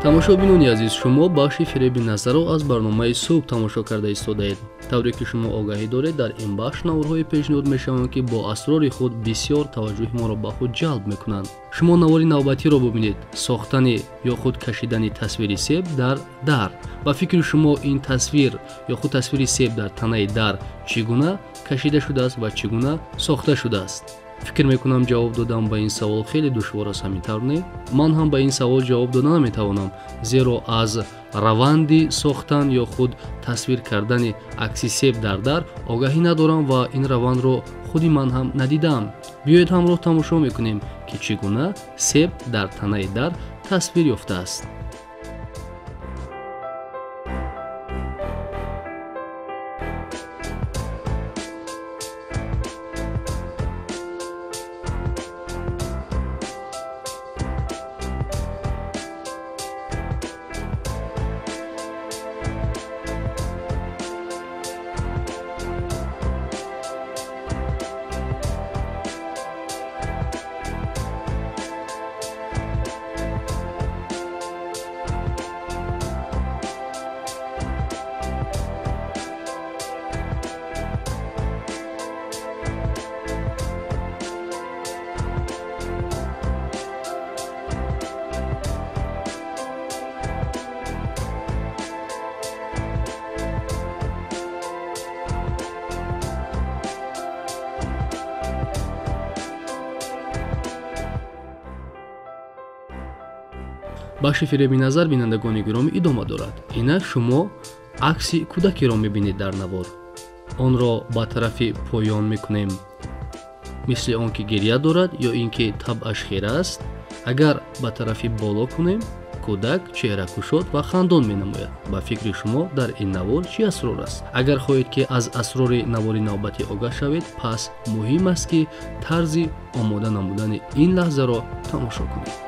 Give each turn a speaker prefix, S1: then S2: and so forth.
S1: Тамошобинони азиз, шумо бахши фиреби назарро аз барномаи субҳ тамошо карда истодаед. Тавре ки шумо огаҳӣ доред, дар ин бахш наворҳое пешниҳод мешаванд, ки бо асрори худ бисёр таваҷҷӯҳи моро ба худ ҷалб мекунанд. Шумо навори навбатиро бубинед: сохтани ё худ кашидани тасвири себ дар дар. Ба фикри шумо ин тасвир ё худ тасвири себ дар танаи дар чӣ гуна кашида шудааст ва чӣ гуна сохта шудааст? Фикр мекунам, ҷавоб додан ба ин савол хеле душвор аст, ҳамин тавр не? Ман ҳам ба ин савол ҷавоб дода наметавонам, зеро аз раванди сохтан ё худ тасвир кардани акси себ дар дар огаҳӣ надорам ва ин равандро худи ман ҳам надидаам. Биёед ҳамроҳ тамошо мекунем, ки чӣ гуна себ дар танаи дар тасвир ёфтааст. Бахши фиреби назар, бинандагони гиромӣ, идома дорад. Инак шумо акси кӯдакеро мебинед дар навор. Онро ба тарафи поён мекунем, мисли он ки гиря дорад ё ин ки табъаш хира аст. Агар ба тарафи боло кунем, кӯдак чеҳракушод ва хандон менамояд. Ба фикри шумо дар ин навор чӣ асрор аст? Агар хоҳед, ки аз асрори навори навбатӣ огаҳ шавед, пас муҳим аст, ки тарзи омода намудани ин лаҳзаро тамошо кунед.